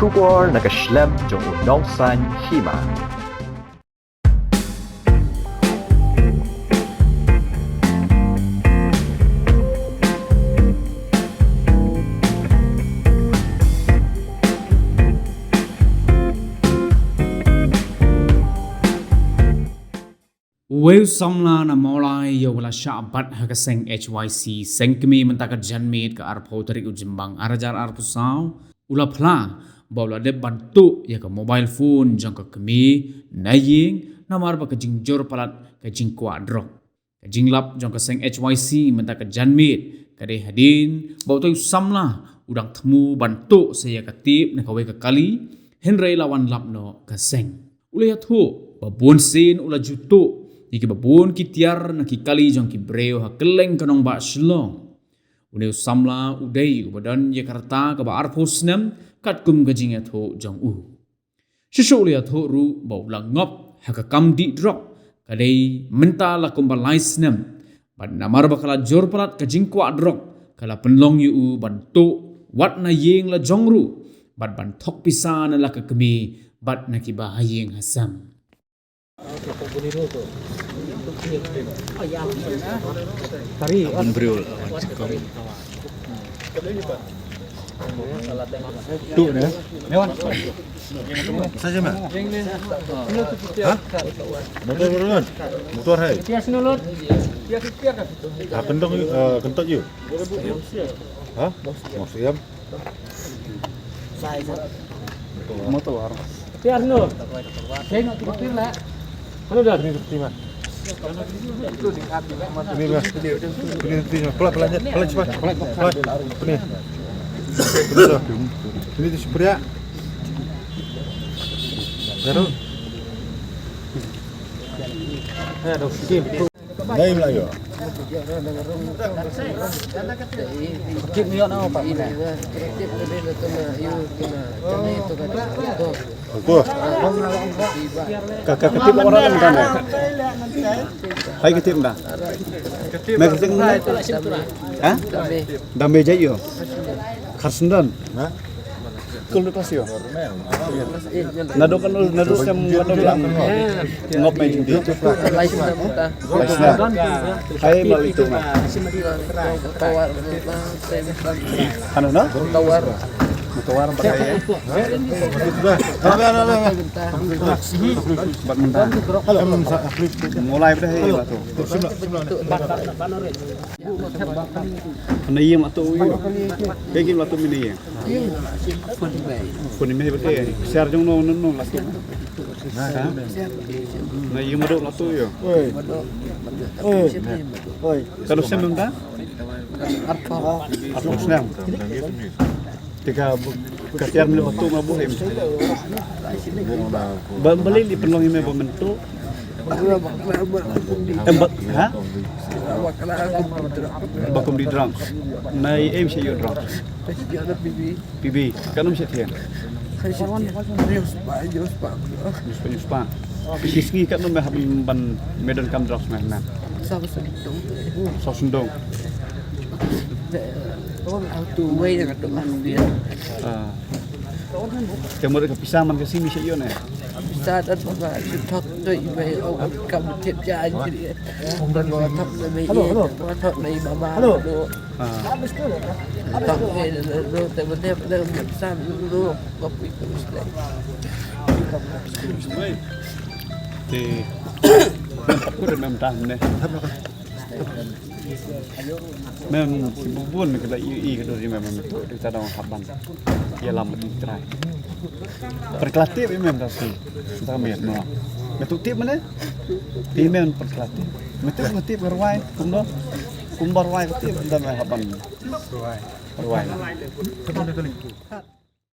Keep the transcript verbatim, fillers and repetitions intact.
Khubor na ka shlem jong u nongsaiñ hima. Uwei u samla na Mawlai ïa uba la shah bat ha ka seng H Y C, seng kmie, mynta ka janmiet ka arphew tarik u Jymmang ar hajar arphew saw, u la phla ba u la dep ban tuh ïa ka mobile phone jong ka kmie na ïing namar ba ka jingjur palat ka jingkwah drok. Ka jinglap jong ka seng H Y C mynta ka janmiet ka dei hadien ba utai u samla u dang thmu ban tuh sa ïa ka tip na kawei ka kali, hynrei la wan lap noh ka seng. U la ïathuh ba bun sien u la ju tuh ïa kiba bun ki tiar na ki kali jong ki briew ha kylleng ka nongbah Shillong. Une u samla u dei uba don ïa ka rta kaba arphew snem katkum ka jingïathuh jong u. Shisha u la ïathuh ruh ba u la ngop ha ka kam dih drok ka dei mynta la kumba lai snem. Bad namar ba ka la jur palat ka jingkwah drok, ka la pynlong ïa u ban tuh wat na ïing la jong ruh, bad ban thok pisa na la ka kmie bad na kiba ha ïing ha sem. Tari. Bun briew lah. Tu ne. Saja mah. Ha? Motor berun. Motor hai. Ha, kendong, eh, kentok you. Ha? Motor. Motor. Tiar no. Saya nak tidur lah. Halo, dah. Ini, terima. Ini, Mas. Ini, terima. Pelan, pelan, pelan, cepat. Pelan, pelan. Ini. Ini tu supaya. Baru. Aduh, skip. Dai Melayu. Kit ni nak apa? Betul. Ka, ka, ka tip orang dah. Hai ka tip dah. Mai ka tip dah. Ha? Dame jai yo. Karsendon. Ha? Kul lepas yo. Nado kan, nado sem, nado bilang. Ngop mai jingdi. Laisna. Laisna. Hai, mal itu mah. Tawar. Anu na? Tawar. Tawar pakai ya. Bat mentah. Mulai pada hari itu. Kena iya mak tu. Kayak gini lah tu mini ya. Kuni meh bete. Siar jong no no no laki. Ha? Na iya madok latu yo. Oi. Oi. Oi. Kalau sem dah? Arphew sem. Tiga bu-, kasiar mele batu mabu hem. Ba beli di pelong ime ba mentu. Em ba, ha? Ba kum di drunk. Nai em sha yo drunk. P B, kan ym sha thiang. News pa, news pa. News pa, news pa. Pi shi sngi kan ym hap ban me don kam drugs meh na. Saw sendong. Saw sendong. Au tu wei na tu man dia. Ah. Te mo ka pisa man ka simi sha ïo ne. Pisa dat ba ba thok tu i wei au kam tip ja ji. Ba thok na mei. Ba thok na i mama. Hello. Te, aku dah mem dah ne. Mem si bubun ke da i i ke dori mem tu di tadong haban. Ia lam di trai. Perklatip mem dah si. Dah mem no. Metu tip mana? Ti mem perklatip. Metu tip berwai kumdo. Kumbar wai tip dah mem haban. Ruai.